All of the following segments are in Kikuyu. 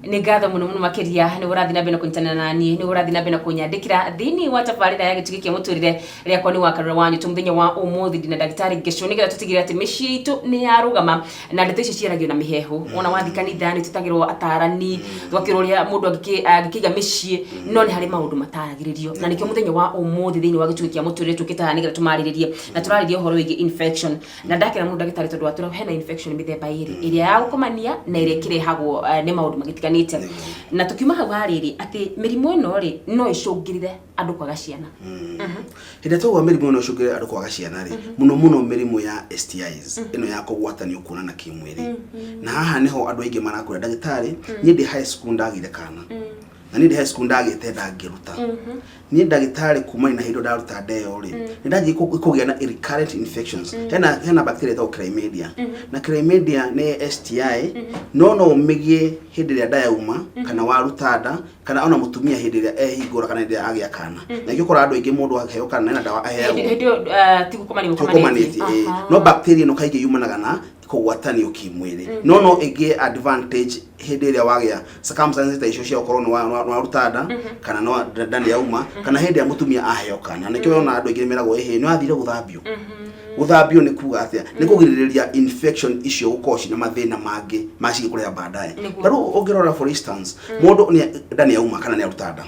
Nĩ ngatho mũno mũno makĩria nĩ ũrathiĩ na mbere na kũnyitanĩra na niĩ, nĩ ũrathiĩ na mbere na kũnyandĩkĩra thĩinĩ wa tabarĩra ya Gĩtugĩ kĩa Mũtũrĩre. Rĩakwa nĩ Wakarura wa Nyũtũ. Mũthenya wa ũmũthĩ ndĩna ndagĩtarĩ Ngĩcũ nĩgetha tũtigĩrĩre atĩ mĩciĩ itũ nĩ yarũgama na ndeto ici ciaragio na mĩheehũ. Wona wathiĩ kanitha nĩ tũtagĩrwo atarani, tũgakĩrwo ũrĩa mũndũ angĩkĩiga mĩciĩ, no nĩ harĩ maũndũ mataragĩrĩrio, na nĩkĩo mũthenya wa ũmũthĩ thĩinĩ wa Gĩtugĩ kĩa Mũtũrĩre tũkĩte haha nĩgetha tũmarĩrĩrie na tũrarĩria ũhoro wĩgiĩ infection. Na ndakena mũno ndagĩtarĩ tondũ watwĩra hena infection mĩthemba ĩrĩ, ĩrĩa ya gũkomania na ĩrĩa ĩkĩrehagwo nĩ maũndũ magĩtiganĩte. Na tũkiuma hau ha rĩrĩ, atĩ mĩrimũ ĩno rĩ, no ĩcũngĩrĩre andũ kwaga ciana. Hĩndĩ ĩrĩa twauga mĩrimũ ĩno ĩcũngĩrĩre andũ kwaga ciana rĩ, mũno mũno mĩrimũ ya STIs, ĩno ya kũgwatanio kuonana kĩmwĩrĩ. Na haha nĩho andũ aingĩ marakwĩra, ndagĩtarĩ, niĩ ndĩ high school ndagĩire kana. Na niĩ ndĩ high school ndagĩte nda ngĩruta. Niĩ ndagĩtarĩ kumania na hĩndĩ ĩyo ndaruta nda ĩyo rĩ, nĩ ndanjirie kũgĩa na recurrent infections. Hena bacteria ĩtagwo chlamydia. Na chlamydia nĩ STI, no no ũmĩgĩe hĩndĩ ĩrĩa nda yauma, kana waruta nda, kana ona mũtumia hĩndĩ ĩrĩa ehingũra kana hĩndĩ ĩrĩa agĩa kana. Na nĩkĩo ũkoraga andũ aingĩ mũndũ aheo kana hena ndawa aheagwo. Hĩndĩ ĩyo ti gũkomania mũkomanĩtie. Ĩĩ. No bacteria ĩno kaingĩ yumanaga na kũgwatanio kĩmwĩrĩ, no ĩgĩe advantage hĩndĩ ĩrĩa wagĩa circumstances ta icio cia gũkorwo nĩ waruta nda, kana nda nĩ yauma, kana hĩndĩ ĩrĩa mũtumia aheo kana. Nĩkĩo wona andũ aingĩ nĩ meragwo, ĩhĩ, nĩ wathire gũthambio. Gũthambio nĩ kuga atĩa? Nĩ kũgirĩrĩria infection icio gũkorwo ciĩna mathĩna mangĩ ma cigĩkũreha baadaye. Ta rĩu ũngĩrora, for instance, mũndũ nda nĩ yauma kana nĩ aruta nda,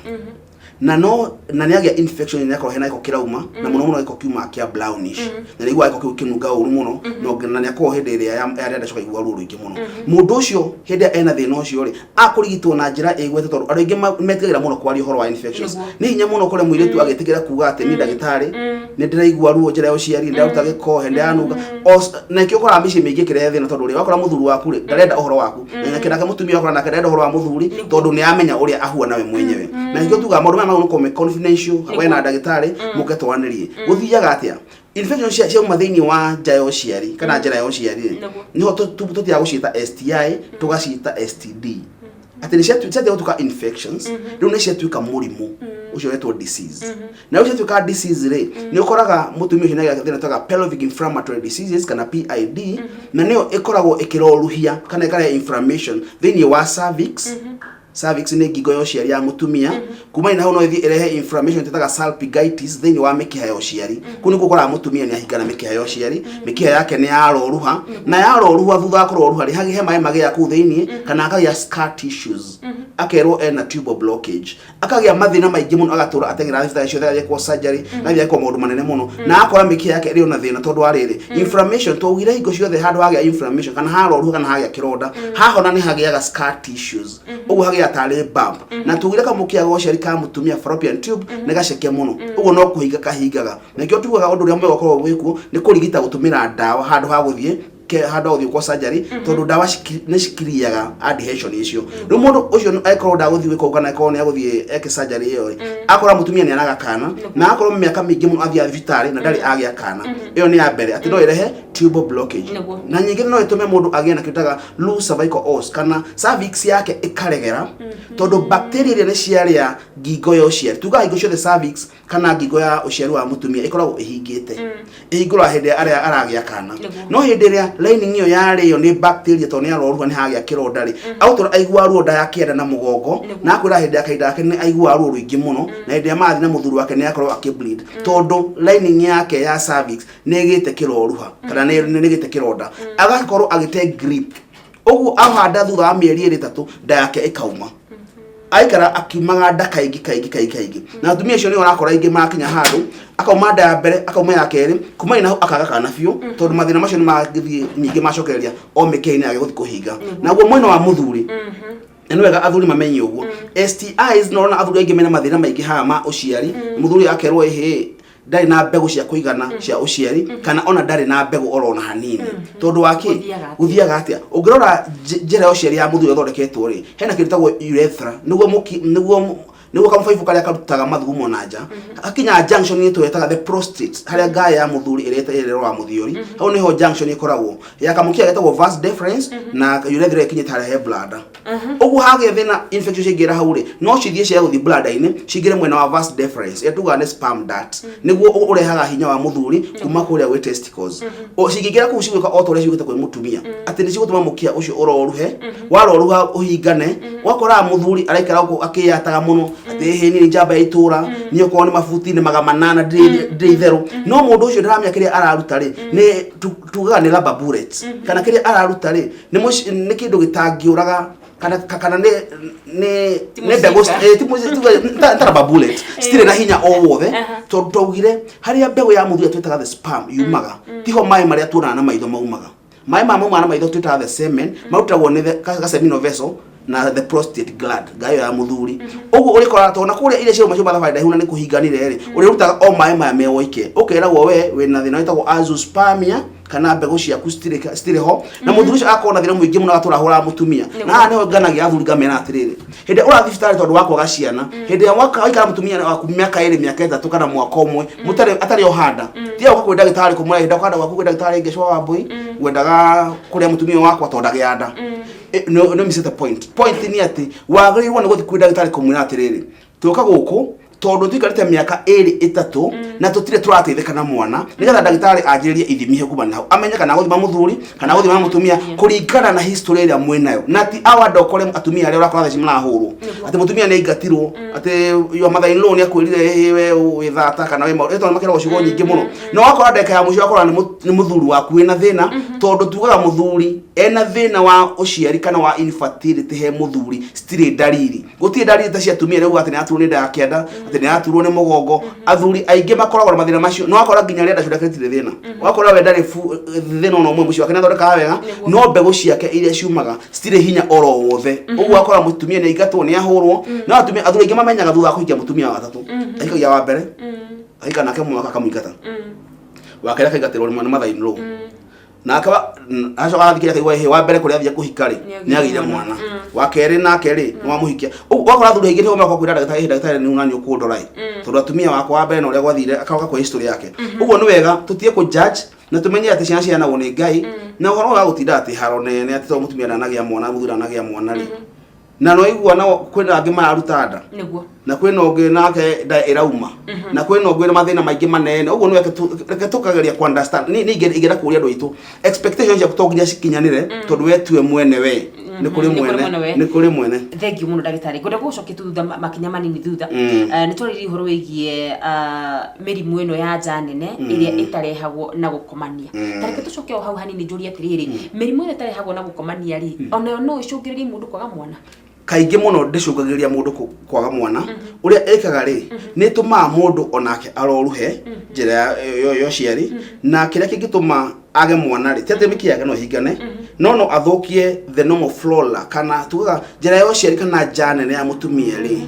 na no na nĩ agĩa infection, nĩ akorwo hena gĩko kĩrauma, na mũno mũno gĩko kiuma kĩa brownish, na nĩ aiguaga gĩko kĩu kĩnunga ũru mũno, na nĩ akorwo hĩndĩ ĩrĩa yarĩa ndacoka aigua ruo rũingĩ mũno. Mũndũ ũcio hĩndĩ ĩrĩa ena thĩna ũcio rĩ, akũrigitwo na njĩra ĩgwete, tondũ andũ aingĩ metigagĩra mũno kwaria ũhoro wa infections. Nĩ hinya mũno kũrĩa mũirĩtu agĩtĩkĩra kuga atĩ, niĩ ndagĩtarĩ, nĩ ndĩraigua ruo njĩra ya ũciari, ndĩraruta gĩko, hĩndĩ yanunga. Na nĩkĩo ũkoraga mĩciĩ mĩingĩ ĩkĩrehe thĩna, tondũ rĩ, wakora mũthuri waku rĩ, ndarenda ũhoro waku, na nake mũtumia wakora nake ndarenda ũhoro wa mũthuri, tondũ nĩ amenya ũrĩa ahuana we mwenyewe. Na nĩkĩo tugaga maũndũ maya magĩrĩirwo gũkorwo me confidential, we na ndagĩtarĩ mũke twaranĩrie. Gũthiaga atĩa? Infection ciauma thĩinĩ wa nja ya ũciari kana njĩra ya ũciari rĩ, nĩho tũtigaga gũciĩta STI, tũgaciĩta STD, atĩ nĩ ciatiga gũtuĩka infections, rĩu nĩ ciatuĩka mũrimũ ũcio wetwo disease. Na rĩu ciatuĩka disease rĩ, nĩ ũkoraga mũtumia ũcio nĩagĩa thĩna twĩtaga pelvic inflammatory diseases kana PID, na nĩyo ĩkoragwo ĩkĩroruhia kana ĩkarehe inflammation thĩinĩ wa cervix. Cervix nĩ ngingo ya ũciari ya mũtumia. Kuma na hau no ĩthiĩ ĩrehe inflammation twĩtaga salpingitis thĩinĩ wa mĩkiha ya ũciari. Kũu nĩkuo ũkoraga mũtumia nĩ ahingana mĩkiha ya ũciari, mĩkiha yake nĩ yaroruha, na yaroruha, thutha wa kũroruha rĩ, he maĩ magĩaga kũu thĩinĩ, kana akagĩa scar tissues, akerwo ena tubal blockage, akagĩa mathĩna maingĩ mũno, agatũra ateng'era thibitarĩ ciothe, agekwo surgery, na agekwo maũndũ manene mũno, na akora mĩkiha yake ĩrĩ ona thĩna, tondũ wa rĩrĩ, inflammation. Twaugire hingo ciothe handũ hagĩa inflammation kana haroruha kana hagĩa kĩronda, hahona nĩ hagĩaga scar tissues, ũguo hagĩaga tarĩ bump. Na tugire kamũkĩa ga ũciari ka mũtumia, fallopian tube, nĩ gaceke mũno, ũguo no kũhinga kahingaga. Na nĩkĩo tugaga ũndũ ũrĩa mwega ũkoragwo wĩkuo nĩ kũrigita gũtũmĩra ndawa handũ ha gũthiĩ handũ ha gũthiĩ kwa surgery, tondũ ndawa nĩ cikiriaga adhesion icio. Rĩu mũndũ ũcio angĩkorwo ndagũthiĩ gwĩka ũguo, kana angĩkorwo nĩ agũthiĩ eke surgery ĩyo rĩ, akora mũtumia nĩ araga kana, na akorwo mĩaka mĩingĩ mũno athiaga thibitarĩ na ndarĩ agĩa kana. Ĩyo nĩ ya mbere, atĩ no ĩrehe tubal blockage. Na nyingĩ no ĩtũme mũndũ agĩe na kĩndũ taga loose cervical os, kana cervix yake ĩkaregera, tondũ bacteria iria nĩ ciarĩa ngingo ya ũciari. Tugaga hingo ciothe cervix kana ngingo ya ũciari wa mũtumia ĩkoragwo ĩhingĩte, ĩhingũraga hĩndĩ ĩrĩa arĩa aragĩa kana. No hĩndĩ ĩrĩa lining ĩyo yarĩo nĩ bacteria, tondũ nĩ aroruha, nĩ hagĩa kĩronda rĩ, agũtũra aigua ruo nda ya kĩanda na mũgongo. Na akwĩra hĩndĩ ya kahinda gake nĩ aiguaga ruo rũingĩ mũno, na hĩndĩ ĩrĩa marathiĩ na mũthuri wake nĩ akorwo akĩ bleed, tondũ lining yake ya cervix nĩ ĩgĩte kĩroruha kana nĩ ĩgĩte kĩronda, agakorwo agĩte grip. Ũguo ahanda, thutha wa mĩeri 2 3, nda yake ĩkauma, aikara akiumaga nda kaingĩ kaingĩ kaingĩ kaingĩ. Na atumia acio nĩ ũrakora aingĩ makinya handũ akauma nda ya mbere, akauma ya kerĩ, kuma na hau akaga kana biũ, tondũ mathĩna macio nĩ magĩthiĩ ningĩ macokereria o mĩkiha-inĩ yake gũthiĩ kũhinga. Naguo mwena wa mũthuri, na nĩ wega athuri mamenye ũguo, STIs, no ũrona athuri aingĩ mena mathĩna maingĩ haha ma ũciari. Mũthuri akerwo, ĩhĩ, ndarĩ na mbegũ cia kũigana cia ũciari, kana ona ndarĩ na mbegũ orona hanini. Tondũ wa kĩ? Gũthiaga atĩa? Gũthiaga atĩa? Ũngĩrora njĩra ya ũciari ya mũthuri ĩthondeketwo rĩ, hena kĩndũ gĩtagwo urethra, nĩguo Nĩguo kamũbaibũ karĩa karutaga mathugumo na nja hakinya junction ĩtũ ĩtaga the prostate, harĩa ngaya ya mũthuri ĩrĩa ĩrĩa mũthiori, hau nĩho junction ĩkoragwo ya kamũkia getagwo vas deferens na urethra ĩkinyĩte harĩa he bladder. Ũguo hagĩa thĩna, infection ciaingĩra hau rĩ, no cithiĩ cia gũthiĩ bladder-inĩ, cingĩre mwena wa vas deferens ĩrĩa tugaga nĩ sperm duct, nĩguo ũrehaga hinya wa mũthuri kuma kũrĩa gwĩ testicles. Cingĩingĩra kũu, cigwĩka o ta ũrĩa ciũkĩte kwĩ mũtumia, atĩ nĩ cigũtũma mũkia ũcio ũroruhe, waroruha ũhingane. Ũgakoraga mũthuri araikara gũkũ akĩyataga mũno atĩ ĩhĩ, niĩ nĩ njamba ya itũra, niĩ okorwo nĩ mabuti nĩ 800 ndirĩ itherũ. No mũndũ ũcio ndaramenya kĩrĩa araruta rĩ, nĩ tugaga nĩ rubber bullets, kana kĩrĩa araruta rĩ nĩ kĩndũ gĩtangĩũraga kana nĩ Ti nĩ mbegũ. Mũcinga. Ta rubber bullet, citirĩ na hinya o wothe, tondũ twaugire harĩa mbegũ ya mũthuri twĩtaga the sperm yumaga tiho maĩ marĩa tuonaga na maitho maumaga. Maĩ maya maumaga na maitho twĩtaga the semen, marutagwo nĩ the ka seminal vessel na the prostate gland, ngayo ya mũthuri. Ũguo ũrĩkoraga tondũ na kũrĩa iria ciauma ciuma thabarĩ ndaihu na nĩ kũhinganire rĩ, ũrĩrutaga o maĩ maya me woike, ũkeragwo we wĩna thĩna wĩtagwo azoospermia, kana mbegũ ciaku citirĩ ho. Na mũthuri ũcio akorwo na thĩna mũingĩ mũno, agatũra ahũraga mũtumia. Na haha nĩho nganagia athuri ngamera atĩrĩrĩ, hĩndĩ ĩrĩa ũrathiĩ thibitarĩ tondũ wa kwaga ciana, hĩndĩ ĩrĩa waikara mũtumia waku mĩaka 2, mĩaka 3 kana mwaka 1 mũtarĩ atarĩ ohanda, tiga gũka kwĩ ndagĩtarĩ kũmwĩra hĩndĩ ũkanda gwaku kwĩ ndagĩtarĩ Ngecwa wa Mbui, ngwendaga kũrĩa mũtumia wakwa tondũ ndagĩa nda. No miss the point. Point nĩ atĩ wagĩrĩirwo nĩ gũthiĩ kwĩ ndagĩtarĩ kũmwĩra atĩrĩrĩ, tũka gũkũ tondũ tuikarĩte mĩaka 2, 3 na tũtirĩ tũrateithĩka na mwana, nĩgetha ndagĩtarĩ anjĩrĩrie ithimi kuma na hau, amenye kana gũthima mũthuri kana gũthima mũtumia kũringana na history ĩrĩa mwĩnayo. Na ti awanda ũkore atumia arĩa ũrakora thaa ici marahũrwo atĩ mũtumia nĩ aingatirwo, atĩ your mother in law nĩ akwĩrire ĩ we wĩ thata kana wĩ maũndũ tondũ makĩragwo ciugo nyingĩ mũno. Na wakora ndagĩka ya mũico wakora nĩ mũthuri waku wĩna thĩna, tondũ tugaga mũthuri ena thĩna wa ũciari kana wa infertility, he mũthuri citirĩ ndariri, gũtirĩ ndariri ta cia atumia rĩu atĩ nĩ aturwo nĩ nda ya kĩanda, atĩ nĩ aturwo nĩ mũgongo. Athuri aingĩ makoragwo na mathĩna macio, no wakora nginya arĩa ndacio ndakĩrĩ thĩna, wakora we ndarĩ thĩna ona ũmwe, mũciĩ wake nĩ athondekaga wega, no mbegũ ciake iria ciumaga citirĩ hinya oro wothe. Ũguo wakora mũtumia nĩ aingatwo, nĩ ahũrwo. No atumia, athuri aingĩ mamenyaga thutha wa kũhikia mũtumia wa gatatũ. Ahikagia wa mbere, ahika nake mwaka akamũingata, wa kerĩ akaingatĩrwo nĩ mother in law, nake acoka athikĩria akaigua ĩhĩ wa mbere kũrĩa athiĩ kũhika rĩ, nĩ agĩire mwana. Wa kerĩ nake rĩ, nĩ wamũhikia. Ũguo wakora athuri aingĩ nĩo maroka kwĩra ndagĩtarĩ, "Ĩ, ndagĩtarĩ, nĩ nani ũkũndora ĩ, tondũ atumia wakwa wa mbere na ũrĩa gwathire," akoka kwa history yake. Ũguo nĩ wega tũtige kũ judge na tũmenye atĩ ciana ciheanagwo nĩ Ngai, na ũhoro wa gũtinda atĩ haro nene atĩ tondũ mũtumia ndanagĩa mwana, mũthuri ndanagĩa mwana rĩ, na no igua no kwĩna angĩ mararuta nda na kwĩna ũngĩ nake nda ĩrauma na kwĩna ũngĩ wĩna mathĩna maingĩ manene. Ũguo nĩ reke tũkageria ku understand. Ni ingĩenda kũria andũ aitũ, expectations ciaku to nginya cikinyanĩre, tondũ we tiwe mwene, we nĩ kũrĩ Nĩ kũrĩ mwene. Mwene we. Nĩ kũrĩ mwene. Thank you mũno, ndagĩtarĩ. Ngwenda gũgũcokia tu thutha makinya manini thutha. Nĩ twarĩrie ũhoro wĩgiĩ mĩrimũ ĩno ya nja nene ĩrĩa ĩtarehagwo na gũkomania. Ta reke tũcoke o hau hanini, njũrie atĩrĩrĩ, mĩrimũ ĩrĩa ĩtarehagwo na gũkomania rĩ, onayo no ĩcũngĩrĩrie mũndũ kwaga mwana? Kaingĩ mũno ndĩcũngagĩrĩria mũndũ kwaga mwana. Ũrĩa ĩkaga rĩ, nĩ ĩtũmaga mũndũ onake aroruhe njĩra ya ũciari, na kĩrĩa kĩngĩtũma age mwana rĩ, ti atĩ mĩkiha yake no ĩhingane, no athũkie the normal flora, kana tugaga njĩra ya ũciari kana nja nene ya mũtumia rĩ,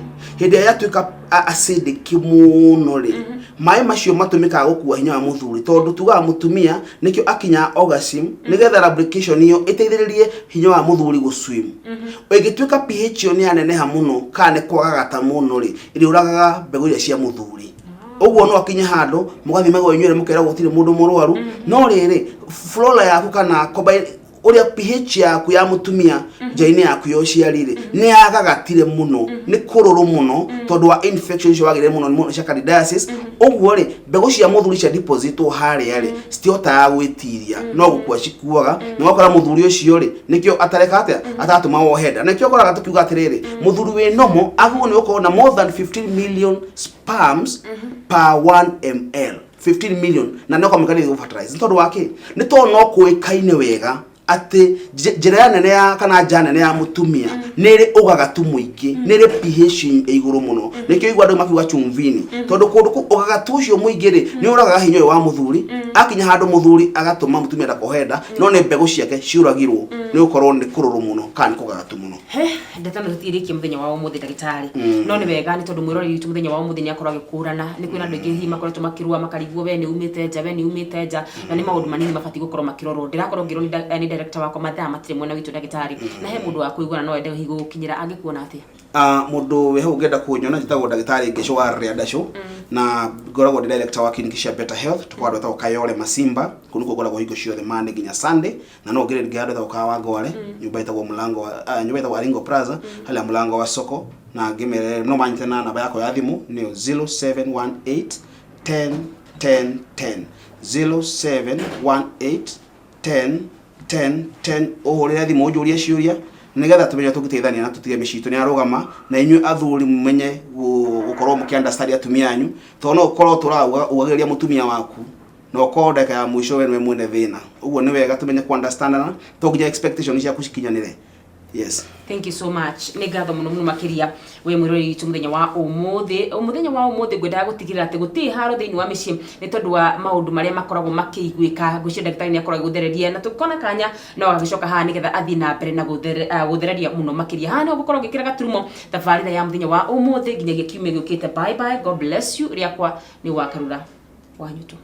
hĩndĩ ĩrĩa yatuĩka acidic mũno rĩ, maĩ macio matũmĩkaga gũkua hinya wa mũthuri, tondũ tugaga mũtumia nĩkĩo akinyaga orgasm nĩgetha lubrication ĩyo ĩteithĩrĩrie hinya wa mũthuri gũswim. Ĩngĩtuĩka pH ĩyo nĩ yaneneha mũno kana nĩ kwagagata mũno rĩ, ĩrĩũragaga mbegũ iria cia mũthuri. Ũguo no akinye handũ mũgathimagwo inyuĩ mũkeragwo gũtirĩ mũndũ mũrwaru, no rĩrĩ flora yaku kana ũrĩa pH yaku ya mũtumia nja-inĩ yaku ya ũciari rĩ, nĩ yagagatire mũno, nĩ kũrũrũ mũno tondũ wa infection icio wagĩrĩire mũno mũno cia candidiasis. Ũguo rĩ, mbegũ cia mũthuri cia depositwo harĩa rĩ, citihotaga gwĩtiria, no gũkua cikuaga. Na wakora mũthuri ũcio rĩ, nĩkĩo atareka atĩa atatũma wohe nda. Nĩkĩo ũkoraga tũkiuga atĩrĩrĩ, mũthuri wĩ nomo agĩrĩirwo nĩ gũkorwo na more than 15 million sperms per 1 ml, 15 million, na no kamũka nĩ fertilize. Nĩ tondũ wa kĩ? Nĩ tondũ no kũĩkaine wega atĩ njĩra ya nene ya kana nja nene ya mũtumia nĩ ĩrĩ ũgagatu mũingĩ, nĩ ĩrĩ pH ĩ igũrũ mũno. Nĩkĩo igua andũ makiuga chumvini, tondũ kũndũ kũu ũgagatu ũcio mũingĩ rĩ, nĩ ũragaga hinya ũyũ wa mũthuri. Akinya handũ mũthuri agatũma mũtumia ndakohe nda, no nĩ mbegũ ciake ciũragirwo nĩ gũkorwo nĩ kũrũrũ mũno kana nĩ kũgagatu mũno. He ndeto no tũtirĩkie mũthenya wa ũmũthĩ, ndagĩtarĩ, no nĩ wega nĩ tondũ mwĩroreri witũ mũthenya wa ũmũthĩ nĩ akorwo agĩkũrana. Nĩ kwĩna andũ aingĩ hihi makoretwo makĩrũa makarigwo, we nĩ umĩte nja, we nĩ umĩte nja, na nĩ maũndũ manini mabatiĩ gũkorwo makĩrorwo. Ndĩrakorwo ngĩrwo nĩ director wakwa mathaa matirĩ mwena witũ, ndagĩtarĩ, na he mũndũ wa kũigua na no ende hihi gũgũkinyĩra, angĩkuona atĩa? Ah, mũndũ wĩ hau ũngĩenda kũnyona, njĩtagwo ndagĩtarĩ Ngĩcũ wa Rĩandacũ, na ngoragwo ndĩ director wa clinic cia Better Health. Tũkoragwo andũ etagwo Kayole Masimba, kũu nĩkuo ngoragwo hingo ciothe, Monday nginya Sunday. Na no ngĩrĩ ngĩ handũ etagwo Kawangware, nyũmba ĩtagwo mũlango wa nyũmba ĩtagwo Aringo Plaza, harĩa mũlango wa soko. Na ngĩmere no manyite na namba yakwa ya thimũ nĩyo 0718 10 10 10, 0718 10 10 10. Ũhũrĩre thimũ ũnjũrie ciũria nĩgetha tũmenye tũngĩteithania na tũtige mĩciĩ itũ nĩ arũgama. Na inyuĩ athuri mũmenye gũkorwo mũkĩ understand atumia anyu, tondũ no ũkorwo tũraga ugagĩrĩria mũtumia waku na ũkorwo ndagĩka ya mũico we nĩwe mwene thĩna. Ũguo nĩ wega tũmenye ku understandana, to nginya expectation ciaku cikinyanĩre. Yes. Thank you so much. Nĩ ngatho mũno mũno makĩria we mwĩroreri witũ mũthenya wa ũmũthĩ. Mũthenya wa ũmũthĩ ngwendaga gũtigĩrĩra atĩ gũtirĩ haro thĩinĩ wa mĩciĩ nĩ tondũ wa maũndũ marĩa makoragwo makĩiguĩka. Ngwĩciria ndagĩtarĩ nĩ akoragwo agĩgũthereria, na tũkona kanya no agagĩcoka haha nĩgetha athiĩ na mbere na gũthereria mũno makĩria. Haha nĩho ngũkorwo ngĩkĩra gaturumo tabarĩra ya mũthenya wa ũmũthĩ nginyagia kiumia gĩũkĩte. Bye bye, God bless you. Rĩakwa nĩ Wakarura Wanyutu.